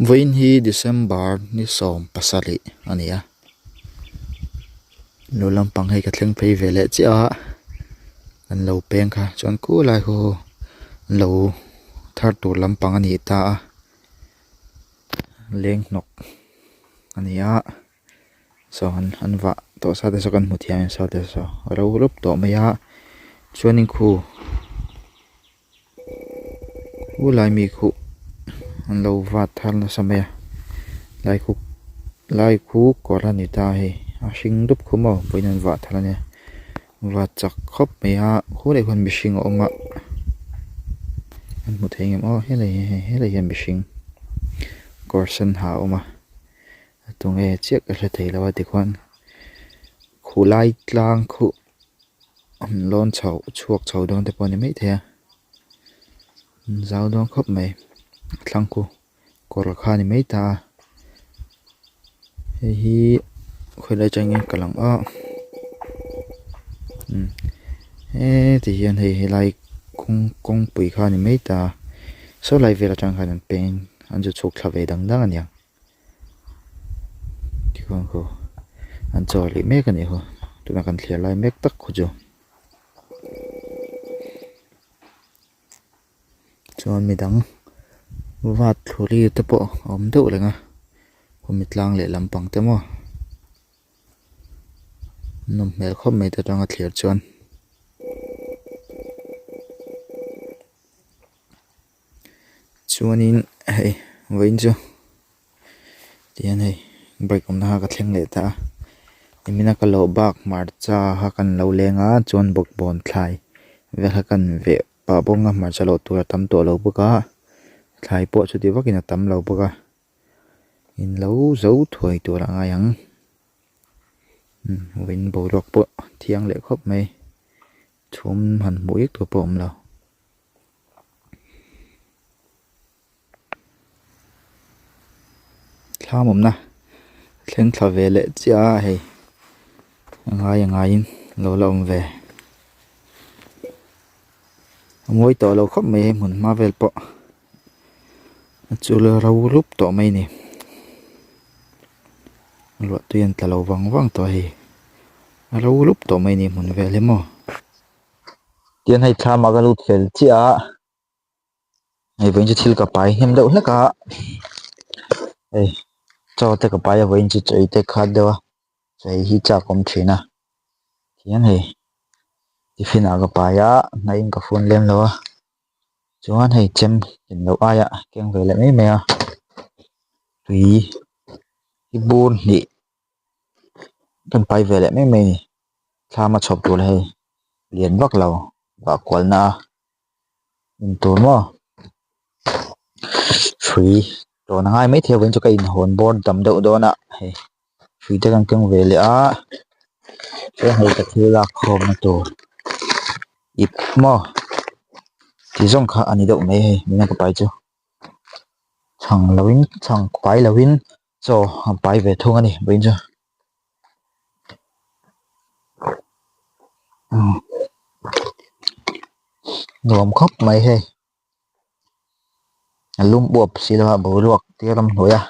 Vawiin hi December ni 17 a ni a lo lampang hei ka thleng phei ve leh chiah a an lo peng kha chuan khulai khu an lo thar tur lampang a ni ta a leng hnawk a ni a saw an vah tawh sa te saw kan hmu thiam a saw te saw a ro rup tawh mai a chuanin khu khulai mi khuh an lo vat thar nasa mai a lai khu lai khu kawr a ni ta a hei a hring dup khu maw vawiin an vah thar a nia vat chak khawp mai a khulaiah khuan mihring a awm a an hmu thei ang em aw helai hi hei helai hian mihring kawr sen ha a awm a tunge chiah ka hre thei lo a tikhuan khulai tlang khuh an lawn chho chhuak chho dawn te pawh a ni maithei a an zau dawn khawp mai a thlang khu kawr kha a ni mai ta a hei hi khawilai atangin nge ka lang a umm heti hian hei helai kawng kawngpui kha a ni mai ta a saw lai vel atang khan an peng an zu chhuk thla ve dang dang a niang. Tikhuan khu an chaw leh mek a nih khu tuna kan thlir lai mek tak khu chu chuan midang vat thluri te pawh a awm deuh reng a khumi tlang leh lampang te maw nawm hmel khawp mai ta tanga thlir chuan. Chuanin hei vawiin chu tihian hei bike awmna kha ka thleng leh ta a nimina ka loh bak hmarcha kha kan lo leng a chuan bawkbawn thlai vel kha kan veh pah bawk a hmarcha loh tur a tam tawh lo bawk a thlai pawh chuti vakin a tam lo bawk a in lo zo thuai tur a ngai ang vawiin boruak pawh thiang leh khawp mai chhum han hmuh ik tur pawh a awm lo. Thlam awmna thleng thla ve leh chiah a hei a ngai a ngaiin lo la awm ve a mawi tawh lo khawp mai hei hmun hma vel pawh a chul ro rup tawh mai a ni ruah tui an tla lo vang vang tawh a hei a ro rup tawh mai a ni hmun vel hi maw. Tihian hei thlam ah ka lut fel chiah a hei vawiin chu thil ka pai hnem deuh hlek a hei chaw te ka pai a vawiin chu chaw ei te khat deuh a chaw ei hi chak awm thin a tihian hei tiffin ah ka pai a hnaihin ka fun lem lo a chuan hei chem ken loh aiah keng ve leh mai mai a tui hi bur hnih. Kan pai ve leh mai mai a ni thlam a chhawp tur hei lian vak lo vah kual na a intur maw hrui tawn a ngai maithei avangin chu ka inhawn bawr tam deuh dawn a hei hrui te kan keng ve leh a chuan hei ka thil lak khawm na tur ip maw tih zawng kha a ni deuh mai hei mina ka pai chu chhang lo in chhang pai lo in. Chaw a pai ve thung a ni vawiin chu nuam khawp mai hei a lum uap si lo a boruak te ramhnuai a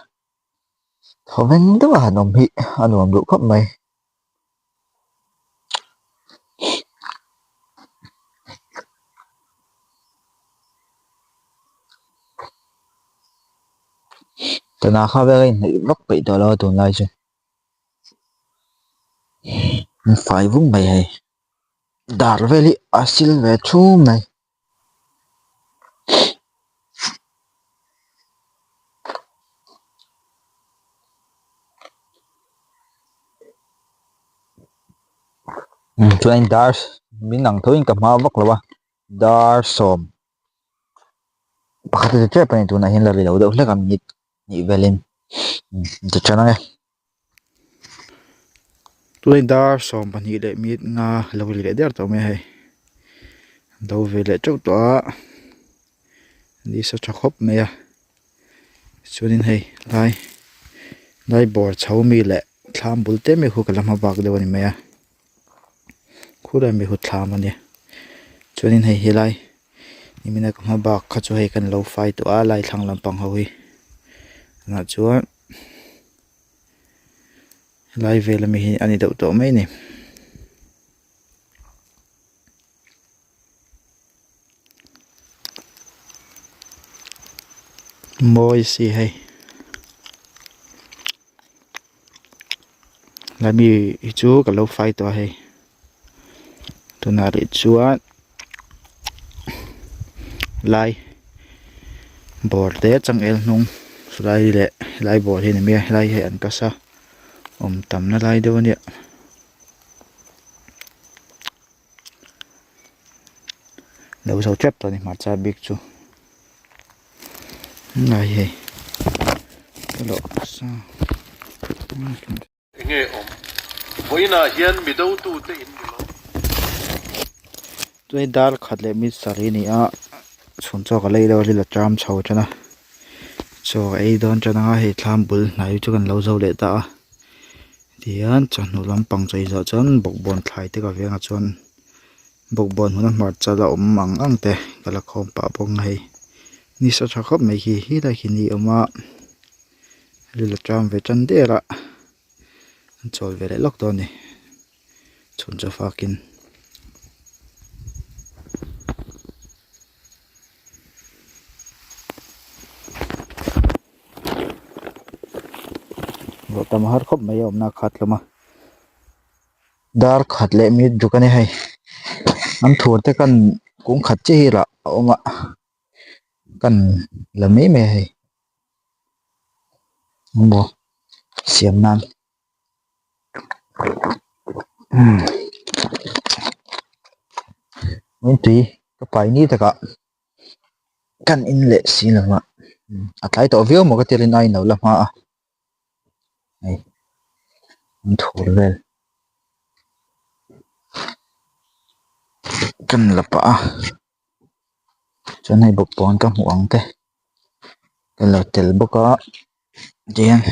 thawveng deuh a han awm hi a nuam duh khawp mai. Tuna khawvel a inhnaih vak peih tawh lo a tunlai chu an fai vung mai hei dar vel hi a sil ve thum mai. Chuanin dar min ang tho in ka hma vak lo a dar sawm pakhat a ti tep a ni tunah hian la ri lo deuh hlek a minute hnih velin ti tan ang e. Tunah dar 12 leh minute nga lo ri leh der tawh mai a hei do ve leh teuh tawh a ni sa tha khawp mai a chuanin hei lai lai bawr chho mi leh thlam bul te mai khu ka la hma bak deuh a ni mai a khulai mi khu thlam a nia chuanin hei helai nimina ka hma bak kha chu hei kan lo fai tawh a lai thlang lampang ho hi. Tunah chuan helai vel ami hi a ni deuh tawh mai a ni. Mawi si hei helai mi hi chu ka lo fai tawh a hei tunah rih chuan lai bawr te changel hnung helai leh helai bawr hi a ni mai a helai hi an kas a awm tamna lai deuh a nia. Lo zo tep tawh a ni hmarcha bik chu helai hei Enge awm? Vawiinah hian mi dotute in ni lo. Chuan dar khat leh mi sarih a ni a chhun chaw ka lei deuh a ril a ṭam chho ṭan a chaw ka ei dawn ṭan anga hei thlam bul hnai chu kan lo zo leh ta a. Tihian chawhnu lampang chei zawh chuan bawkbawn thlai te ka veng ah chuan bawkbawn hmuna hmarcha la awm ang ang te ka la khawm pah bawk a hei ni sa tha khawp mai khi helai khi ni awm a ril a ṭam ve tan der a an chawl ve leh lawk dawn a ni chhun chaw fak in. Ruah tam har khawp mai a awmna a khat hlawm a dar khat leh minute ruk a ni hei an thur te kan kung khat chiah hi lah a awm a kan la mai mai a hei maw siam nan umm tui ka pai ni takah. Kan in leh si lo a a tlai tawh viau maw ka ti rin aiin lo la hma a hei an thur vel kan la pah a chuan hei bawkbawn ka hmuh ang te ka la tel bawk a tihian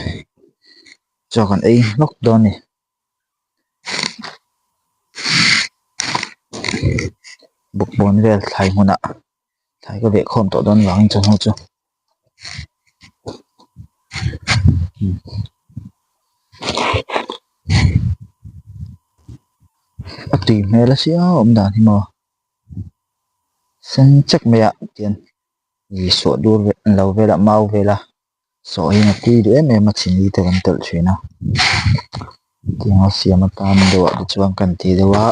chaw kan ei hlawk dawn a ni. Bawkbawn vel thlai hmunah thlai ka veh khawm tawh dawn vangin chawhnu chu a tui hmel a sia awm dan hi maw sen chek mai ah tian ih sawh dur lo vel ah mau vel a. Saw hi a tui duh em em a chini te kan telh thin a tianga siam atan deuh ah te chuan kan ti deuh a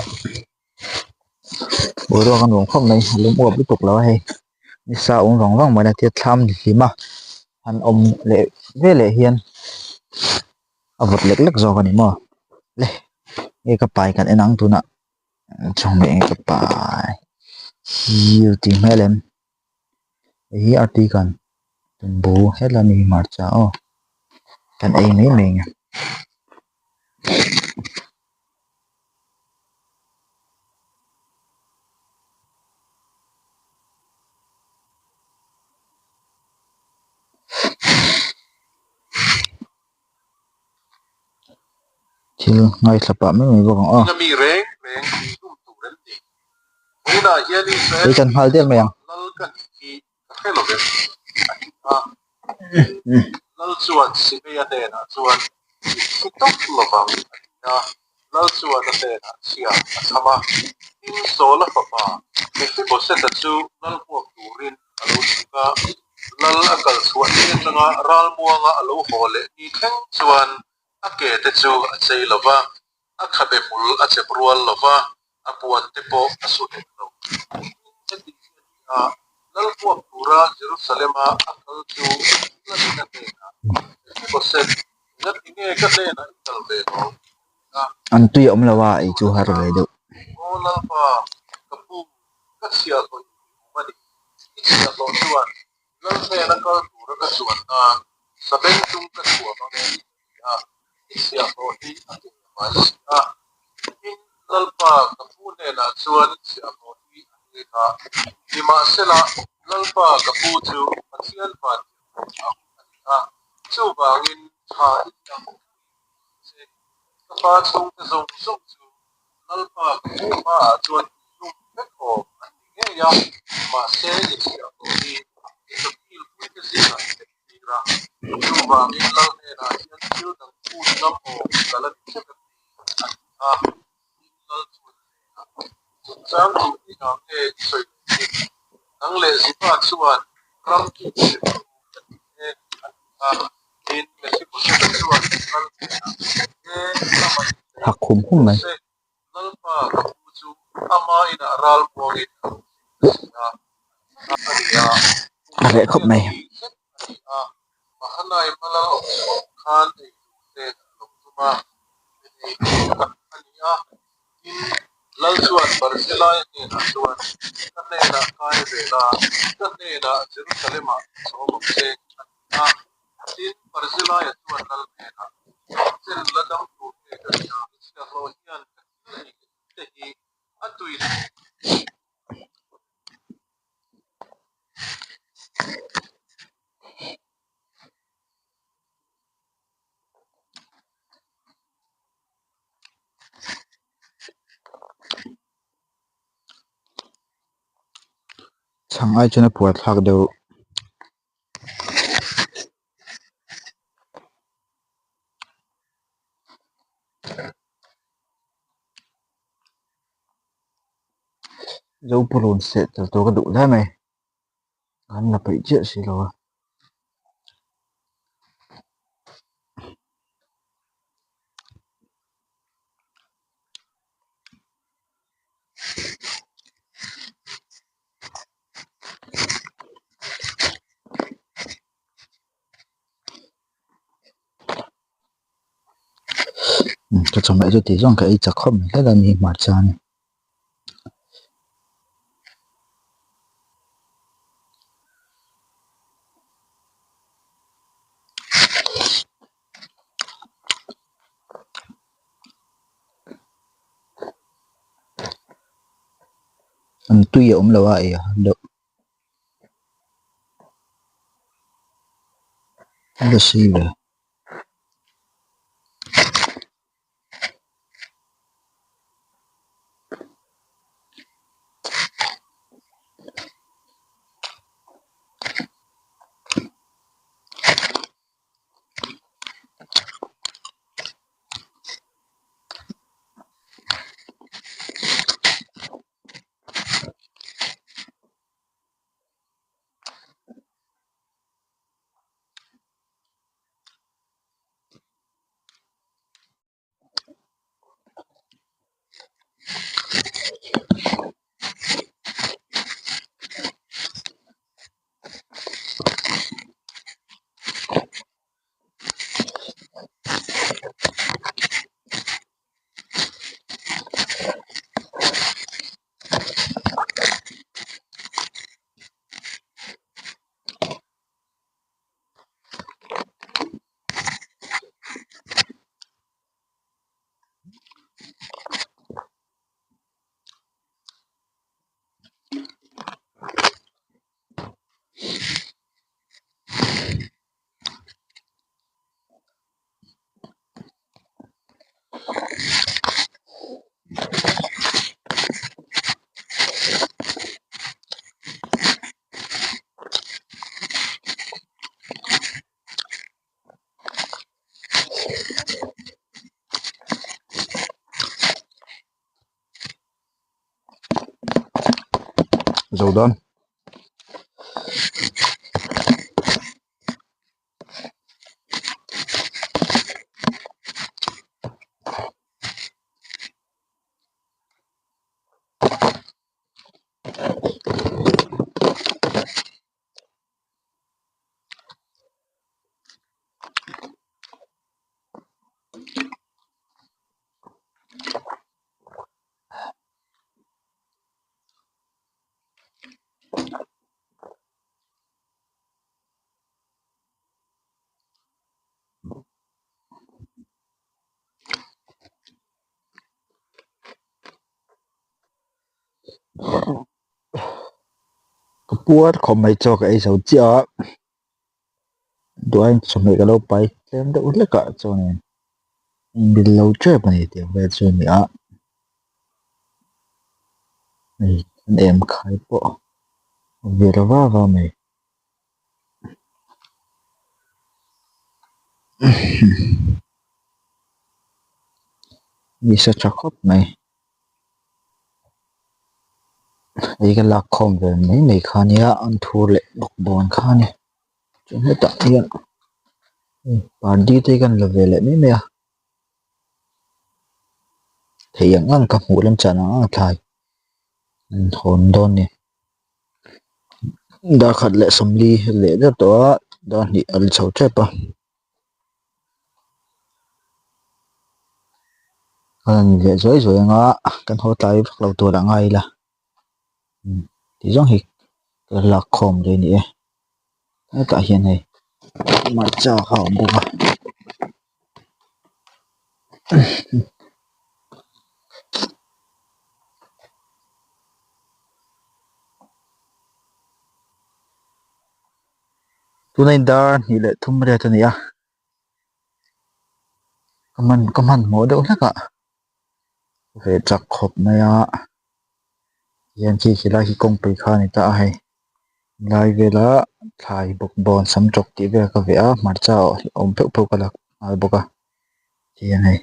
boruak a nuam khawp mai a lum uap lutuk lo a hei nisa awm vang vang mai a tia thlam hlim a han awm leh veleh hian a vawt lek lek zawk a ni maw le nge ka pai kan en ang tunah chawhmeh nge ka pai hiu tih hmel em. Hei hi artui kan tumbu helai ami hi hmarcha aw kan ei mai mai ang thil ngaithla pah mai mai bawk ang aw. Ei kan nghal der mai ang. Lal a kal chhuah ni atanga ralmuanga a lo haw leh ni thleng chuan a ke te chu a chei lo va, a khabe hmul a chep rual lo va, a puan te pawh a su hek lo. Tin, heti hi a ni a, Lal huap tura Jerusalema a kal chu Lalin a hnenah, Mephibosheth, engati nge ka hnenah i kal ve lo? A ti a. An tui a awm lo a, ei chu har ve deuh. Aw Lalpa, ka pu, Ka chhiahhlawh in ti awm a ni. I chhiahhlawh chuan Lal hnena kal tura ka chuan nan sabengtung ka thuam ange a ti a, i chhiahhlawh hi a ti ve mai si a. Tin, Lalpa ka pu hnenah chuan i chhiahhlawh hi a ni kha. Nimahsela, Lalpa ka pu chu Pathian vantirhkoh ang a ni a, chuvangin tha i ti ang tih che. Ka pa chhungte zawng zawng chu Lalpa ka pu hmaah chuan tih hlum vek awm an ni ngei a, mahse i chhiah tawh hi i chawkil puite zingah i theih tir a. Chuvangin lal hnenah hian thil dang phut ngam awm ka la ni tlat a ni, a ti a. Tin, lal chuan a hnenah, Chungchang chu engah nge i sawi leh thin? Nang leh Ziba chuan ram chu in sem ang u, ka ti e, a ti a. Tin, Mephibosheth-a chuan lal hnenah, E, amah in lei Hak hum hum mai. rawh se, Lalpa ka pu chu ama inah ral muangin a lo thleng ta si a, a ni a, kum A reh khawp mai. pariat mi zet a ni a, Mahanaima lal awm chhung khan ei tur te a lo tum a, mi nei tum tak a ni a, tin, Lal chuan Barzilai hnenah chuan, Ka hnenah kai ve la, ka hnenah Jerusalem-ah chawm ang che, a ti a. Tin, Barzilaia chuan Lal hnenah, Chen la dam tur nge ka nih a, i chhiahhlawh hian ka thil ei leh te hi a tui Chhang ai chuan a puar thlak deuh. Zopurun seh tel tur ka duh hle mai an la peih chiah si lo a. Ka chawhmeh chu tih zawng ka ei chak khawp mai hle a ni hmarcha a ni. An tui a awm lo a ei a har deuh. A la sei ve. Zo dawn. Ka puar khawp mai chaw ka ei zo chiah a duhaiin chawhmeh ka lo pai tlem deuh hlek ah chuanin inbil lo tep a ni tih vel chu a ni a hei an em khai pawh a vir va va mai. Ni sa tha khawp mai hei ka lak khawm ve mai mai kha nia an thur leh bawk bawn kha a ni chuan hetah hian pardi te hi kan la ve leh mai mai a thei ang ang ka hmuh rem chan ang ang thlai an hawn dawn a ni darkhat leh sawmli leh deuh tawh a dar hnih a la chho tep a. A rawn leh zuai zuai ang a kan haw tlai vak lo tur ah ngai ila tih zawng hi ka lak khawm daih a ni e hetah hian hei hmarcha kha a awm bawk a. Tuna in dar hnih leh thum riat a ni a ka hman ka hmanhmawh deuh hlek a ve chak khawp mai a hian khi khilai khi kawngpui kha a ni ta a hei lai vela thlai bawk bawn sam tawk tih vel ka veh a hmarcha awm pheuh pheuh ka la nghal bawk a tihian hei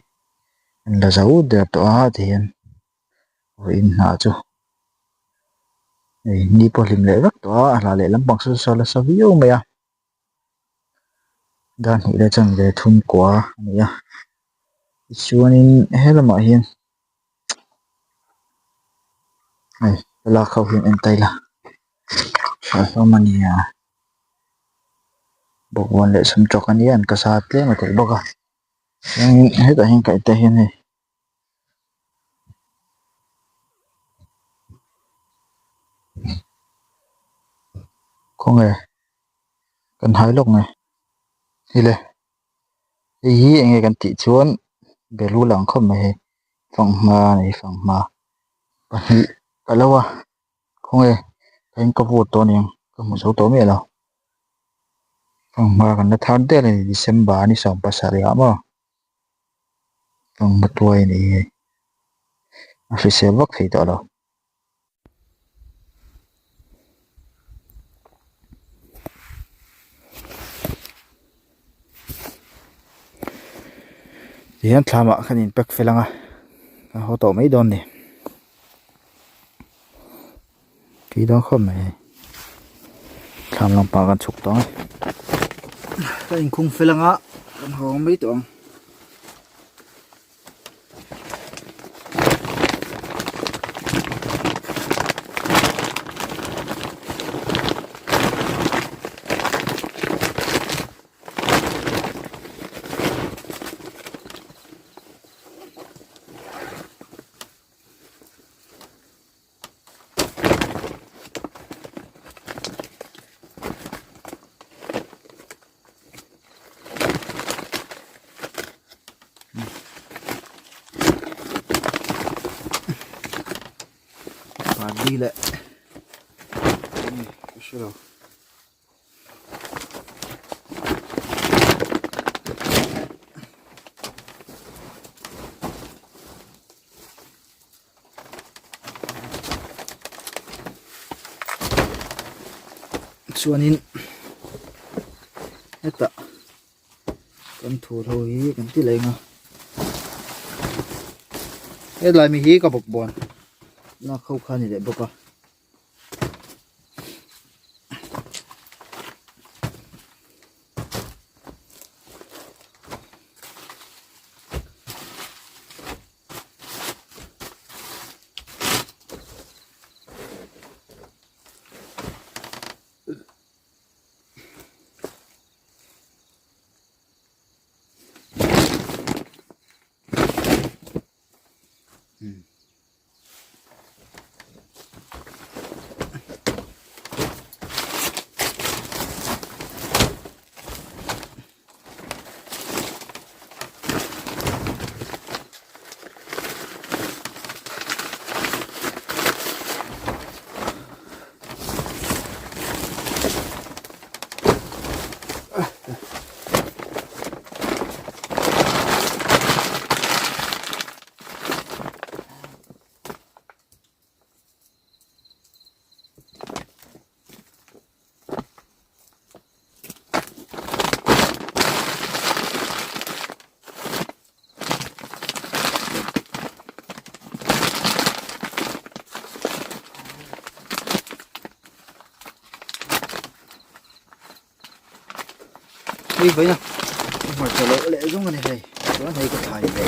an la zo der tawh a tihian vawiin hnah chu hei ni pawh hlim leh vek tawh a a hla leh lampang saw saw nasa viau mai a dar hnih leh chuan ve thum kua a ni a tichuanin helamah hian hei thlalak ho hian en ta ila tha hlawm a nia bawkbawn leh samtawk a nia an ka sa tlem a tel bawk a chuanin hetah hian kaih te hian hei. Khawnge kan hai lawk nge hile hei hi enge kan tih chuan belu lang khawp mai hei fanghma a ni fanghma pahnih ka lo a khawnge ka in ka vote tawh aniang ka hmu zo tawh miah lo fanghma kan la thar der a ni December ni 17 ah maw. Fanghma tuai a ni hei a hrisel vak thei tawh lo. Tihian thlamah khan in pack fel ang a a haw tawh mai dawn a ni. Tui dawn khawp mai hei thlam lampang kan chhuk tawh ang ka inkhung fel ang a kan hawng mai tawh ang. Pardi leh ka hre lo. Chuanin hetah kan thur ho hi kan ti leh ang a hetlai mi hi ka bawkbawn lak ho kha a ni leh bawk a. Hei vawiin a hmarcha loh leh zawng a ni hei chuan hei ka thlai ve.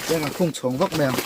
Tiang an khung chhawng vak mai ang.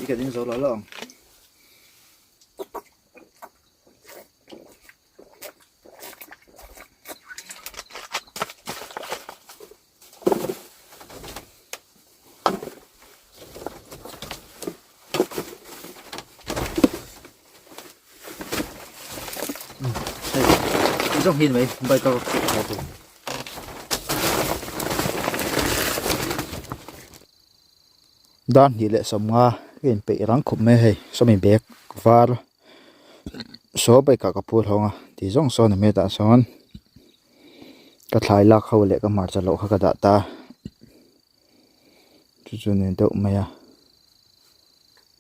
Hi ka ding zo lo lo ang. Zawng hi mai bike a Dar hnih leh sawmnga ka inpeih rang khawp mai a hei sawmi bag var saw bike ah ka phur hawng a tih zawng sawn a hmetah sawn ka thlai lak ho leh ka hmarcha loh kha ka dah ta chu chu ni deuh mai a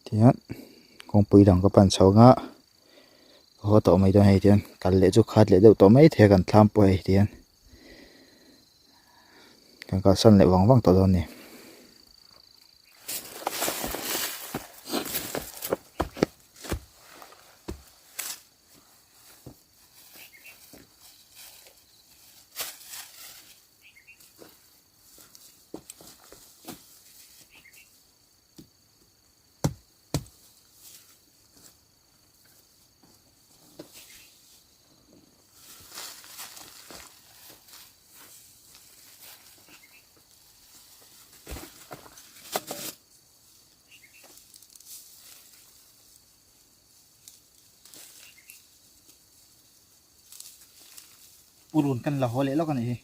tihian kawngpui dang ka pan chho ang a ka haw tawh mai dawn hei tihian kal leh chu khat leh deuh tawh mai thei a kan thlam pawh hei tihian kan kalsan leh vang vang tawh dawn a ni. Purun kan la haw leh lawk a nih hi.